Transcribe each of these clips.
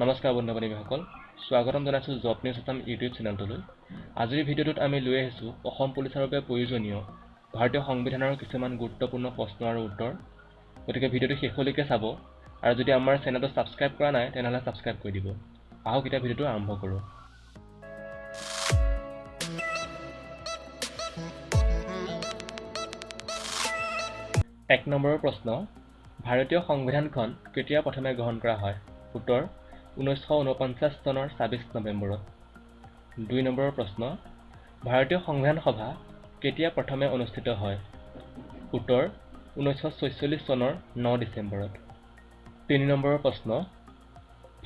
নমস্কাৰ বন্ধু বান্ধৱীসকল, স্বাগতম জনাইছোঁ জব নিউজ আছাম ইউটিউব চেনেলটোলৈ। আজিৰ ভিডিঅ'টোত আমি লৈ আহিছোঁ অসম পুলিচৰ বাবে প্ৰয়োজনীয় ভাৰতীয় সংবিধানৰ কিছুমান গুৰুত্বপূৰ্ণ প্ৰশ্ন আৰু উত্তৰ। গতিকে ভিডিঅ'টো শেষলৈকে চাব আৰু যদি আমাৰ চেনেলটো ছাবস্ক্ৰাইব কৰা নাই, তেনেহ'লে ছাবস্ক্ৰাইব কৰি দিব। আহক, এতিয়া ভিডিঅ'টো আৰম্ভ কৰোঁ। 1 নম্বৰৰ প্ৰশ্ন, ভাৰতীয় সংবিধানখন কেতিয়া প্ৰথমে গ্ৰহণ কৰা হয়? উত্তৰ, 1949 চনৰ 26 নৱেম্বৰত। 2 নম্বৰৰ প্ৰশ্ন, ভাৰতীয় সংবিধান সভা কেতিয়া প্ৰথমে অনুষ্ঠিত হয়? উত্তৰ, 1946 চনৰ 9 ডিচেম্বৰত। 3 নম্বৰৰ প্ৰশ্ন,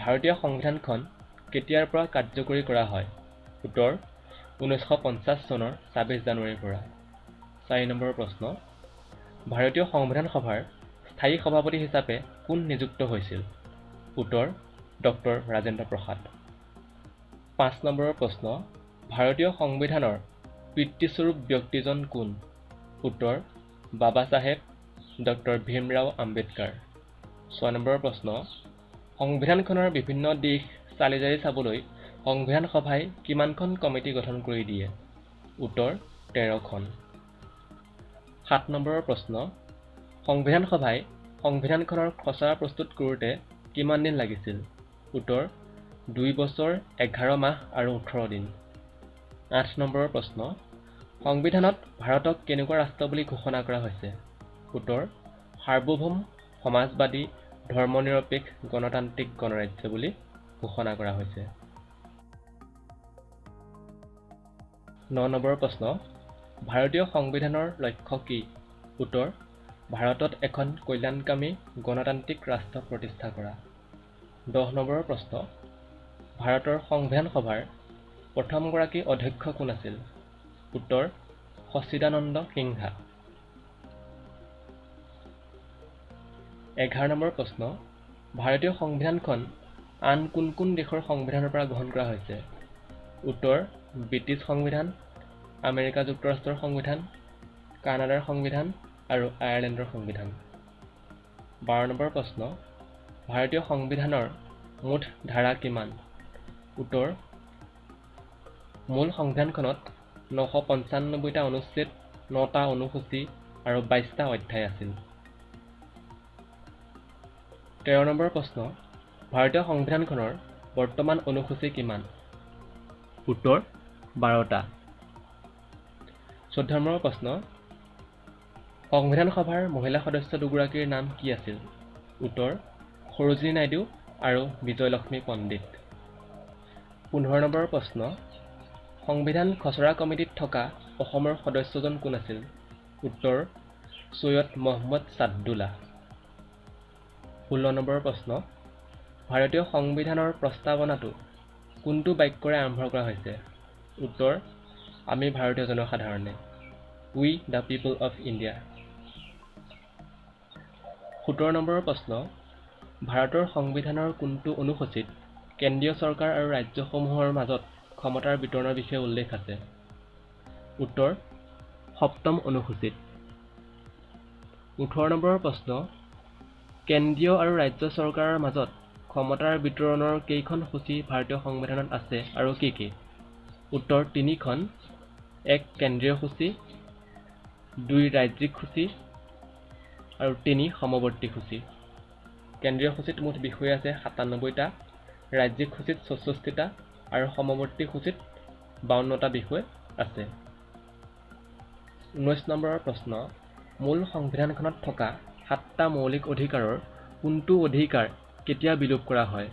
ভাৰতীয় সংবিধানখন কেতিয়াৰ পৰা কাৰ্যকৰী কৰা হয়? উত্তৰ, 1950 চনৰ 26 জানুৱাৰীৰ পৰা। 4 নম্বৰৰ প্ৰশ্ন, ভাৰতীয় সংবিধান সভাৰ স্থায়ী সভাপতি হিচাপে কোন নিযুক্ত হৈছিল? উত্তৰ, ডক্টৰ ৰাজেন্দ্ৰ প্ৰসাদ। 5 নম্বৰৰ প্ৰশ্ন, ভাৰতীয় সংবিধানৰ পিতৃস্বৰূপ ব্যক্তিজন কোন? উত্তৰ, বাবা চাহেব ডক্টৰ ভীমৰাও আম্বেদকাৰ। 6 নম্বৰৰ প্ৰশ্ন, সংবিধানখনৰ বিভিন্ন দিশ চালি জাৰি চাবলৈ সংবিধান সভাই কিমানখন কমিটি গঠন কৰি দিয়ে? উত্তৰ, 13খন। 7 নম্বৰৰ প্ৰশ্ন, সংবিধান সভাই সংবিধানখনৰ খচৰা প্ৰস্তুত কৰোঁতে কিমান দিন লাগিছিল? উত্তৰ, 2 বছৰ 11 মাহ আৰু 18 দিন। 8 নম্বৰৰ প্ৰশ্ন, সংবিধানত ভাৰতক কেনেকুৱা ৰাষ্ট্ৰ বুলি ঘোষণা কৰা হৈছে? উত্তৰ, সাৰ্বভৌম সমাজবাদী ধৰ্মনিৰপেক্ষ গণতান্ত্ৰিক গণৰাজ্য বুলি ঘোষণা কৰা হৈছে। 9 নম্বৰৰ প্ৰশ্ন, ভাৰতীয় সংবিধানৰ লক্ষ্য কি? উত্তৰ, ভাৰতত এখন কল্যাণকামী গণতান্ত্ৰিক ৰাষ্ট্ৰ প্ৰতিষ্ঠা কৰা। 10 নম্বৰৰ প্ৰশ্ন, ভাৰতৰ সংবিধান সভাৰ প্ৰথমগৰাকী অধ্যক্ষ কোন আছিল? উত্তৰ, সচ্চিদানন্দ সিনহা। 11 নম্বৰ প্ৰশ্ন, ভাৰতীয় সংবিধানখন আন কোন কোন দেশৰ সংবিধানৰ পৰা গ্ৰহণ কৰা হৈছে? উত্তৰ, ব্ৰিটিছ সংবিধান, আমেৰিকা যুক্তৰাষ্ট্ৰৰ সংবিধান, কানাডাৰ সংবিধান আৰু আয়াৰলেণ্ডৰ সংবিধান। 12 নম্বৰ প্ৰশ্ন, ভাৰতীয় সংবিধানৰ মুঠ ধাৰা কিমান? উত্তৰ, মূল সংবিধানখনত 995টা অনুচ্ছেদ, 9টা অনুসূচী আৰু 22টা অধ্যায় আছিল। 13 নম্বৰ প্ৰশ্ন, ভাৰতীয় সংবিধানখনৰ বৰ্তমান অনুসূচী কিমান? উত্তৰ, 12টা। 14 নম্বৰ প্ৰশ্ন, সংবিধান সভাৰ মহিলা সদস্য দুগৰাকীৰ নাম কি আছিল? উত্তৰ, সৰোজিনী নাইডু আৰু বিজয়লক্ষ্মী পণ্ডিত। 15 নম্বৰৰ প্ৰশ্ন, সংবিধান খচৰা কমিটিত থকা অসমৰ সদস্যজন কোন আছিল? উত্তৰ, চৈয়দ মহম্মদ ছাদুল্লাহ। 16 নম্বৰৰ প্ৰশ্ন, ভাৰতীয় সংবিধানৰ প্ৰস্তাৱনাটো কোনটো বাক্যৰে আৰম্ভ কৰা হৈছে? উত্তৰ, আমি ভাৰতীয় জনসাধাৰণে, We the people of India। 17 নম্বৰৰ প্ৰশ্ন, ভাৰতৰ সংবিধানৰ কোনটো অনুসূচীত কেন্দ্ৰীয় চৰকাৰ আৰু ৰাজ্যসমূহৰ মাজত ক্ষমতাৰ বিতৰণৰ বিষয়ে উল্লেখ আছে? উত্তৰ, সপ্তম অনুসূচীত। 18 নম্বৰৰ প্ৰশ্ন, কেন্দ্ৰীয় আৰু ৰাজ্য চৰকাৰৰ মাজত ক্ষমতাৰ বিতৰণৰ কেইখন সূচী ভাৰতীয় সংবিধানত আছে আৰু কি কি? উত্তৰ, তিনিখন। 1, কেন্দ্ৰীয় সূচী, 2, ৰাজ্যিক সূচী আৰু 3, সমৱৰ্তী সূচী। কেন্দ্ৰীয় সূচীত মুঠ বিষয় আছে 97টা, ৰাজ্যিক সূচীত 64টা আৰু সমৱৰ্তী সূচীত 52টা বিষয় আছে। 19 নম্বৰৰ প্ৰশ্ন, মূল সংবিধানখনত থকা 7টা মৌলিক অধিকাৰৰ কোনটো অধিকাৰ কেতিয়া বিলোপ কৰা হয়?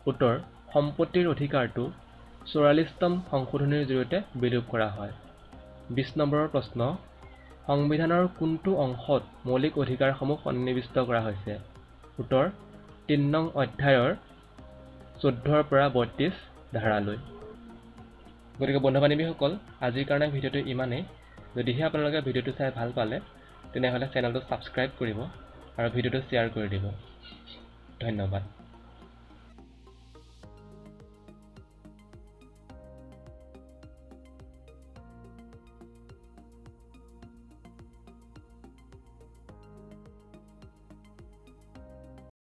উত্তৰ, সম্পত্তিৰ অধিকাৰটো 44তম সংশোধনীৰ জৰিয়তে বিলোপ কৰা হয়। 20 নম্বৰৰ প্ৰশ্ন, সংবিধানৰ কোনটো অংশত মৌলিক অধিকাৰসমূহ সন্নিৱিষ্ট কৰা হৈছে? উত্তৰ, 3 নং অধ্যায়ৰ 14ৰ পৰা 32 ধাৰালৈ। গতিকে বন্ধু বান্ধৱীসকল, আজিৰ কাৰণে ভিডিঅ'টো ইমানেই। যদিহে আপোনালোকে ভিডিঅ'টো চাই ভাল পালে, তেনেহ'লে চেনেলটো ছাবস্ক্ৰাইব কৰিব আৰু ভিডিঅ'টো শ্বেয়াৰ কৰি দিব। ধন্যবাদ।